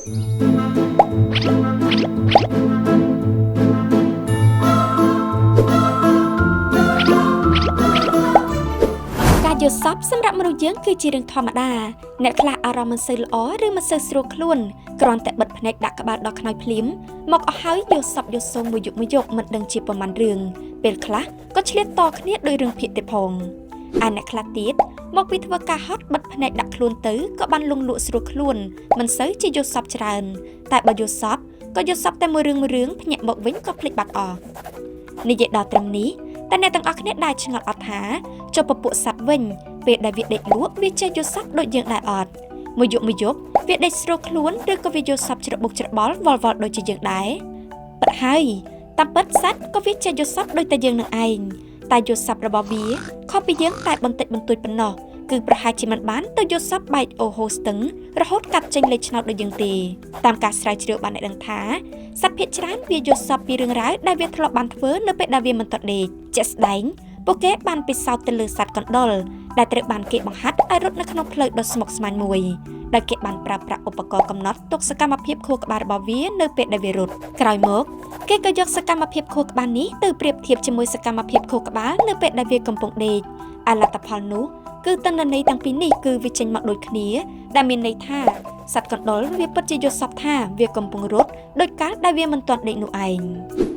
ការយល់សប្តិសម្រាប់មនុស្សយើងគឺជារឿងធម្មតាអ្នកខ្លះអារម្មណ៍មិនសូវល្អឬមិនសូវស្រួលខ្លួនគ្រាន់តែបិទភ្នែកដាក់ក្បាលដល់ខ្នើយភ្លាមមកអស់ហើយយល់សប្តិយល់សូមមួយយប់មួយយប់មិនដឹងជាប្រមាណរឿងពេលខ្លះក៏ឆ្លៀតតគ្នាដោយរឿងភាគទៀតផងឯអ្នកខ្លះទៀតមកពីធ្វើការហត់បិទភ្នែកដាក់ខ្លួនទៅក៏បានលងលក់ស្រួលខ្លួនមិនសូវជាយល់សប្តិច្រើនតែបើយល់សប្តិក៏យល់សប្តិតែមួយរឿងមួយរឿងភ្ញាក់មកវិញក៏ភ្លេចបាត់អស់និយាយដល់ត្រឹមនេះតែអ្នកទាំងអស់គ្នាដែរឆ្ងល់អត់ថាចុះពពួកសត្វវិញពេលដែលវាដេកលក់វាចេះយល់សប្តិដូចយើងដែរអត់មួយយប់មួយយប់វាដេកស្រួលខ្លួនឬក៏វាយល់សប្តិច្របូកច្របល់វល់វល់ដូចជាយើងដែរពិតហើយតាមពិតសត្វក៏វាចេះយល់សប្តិដូចតែយើងនឹងឯងតែយល់សប្តិរបស់វាខុសពីយើងតែបន្តិចបន្តួចប៉ុណ្ណោះគឺប្រហែលជាមិនបានទៅយល់សប្តិបែកអូហូស្ទឹងរហូតកាត់ចេញលេខឆ្នោតដូចយើងទេតាមការស្រាវជ្រាវបានឲ្យដឹងថាសត្វភាគច្រើនវាយល់សប្តិពីរឿងរ៉ាវដែលវាធ្លាប់បានធ្វើនៅពេលដែលវាមិនទាន់ដេកជាក់ស្ដែងពួកគេបានពិសោធន៍ទៅលើសត្វកណ្ដុរដែលត្រូវបានគេបង្ហាត់ឲ្យរត់នៅក្នុងផ្លូវដ៏ស្មុគស្មាញមួយដែលគេបានប្រើប្រាស់ឧបករណ៍កំណត់ទុកសកម្មភាពខួរក្បាលរបស់វានៅពេលដែលវារត់ក្រោយមកគេក៏យកសកម្មភាពខួរក្បាលនេះទៅប្រៀបធៀបជាមួយសកម្មភាពខួរក្បាលនៅពេលដែលវាកំពុងដេកឯលទ្ធផលនោះគឺទិន្នន័យទាំងពីរនេះគឺវាចេញមកដូចគ្នាដែលមានន័យថាសត្វកណ្ដុរវាពិតជាយល់សប្តិថាវាកំពុងរត់ដោយកាលដែលវាមិនទាន់ដេកនោះឯង។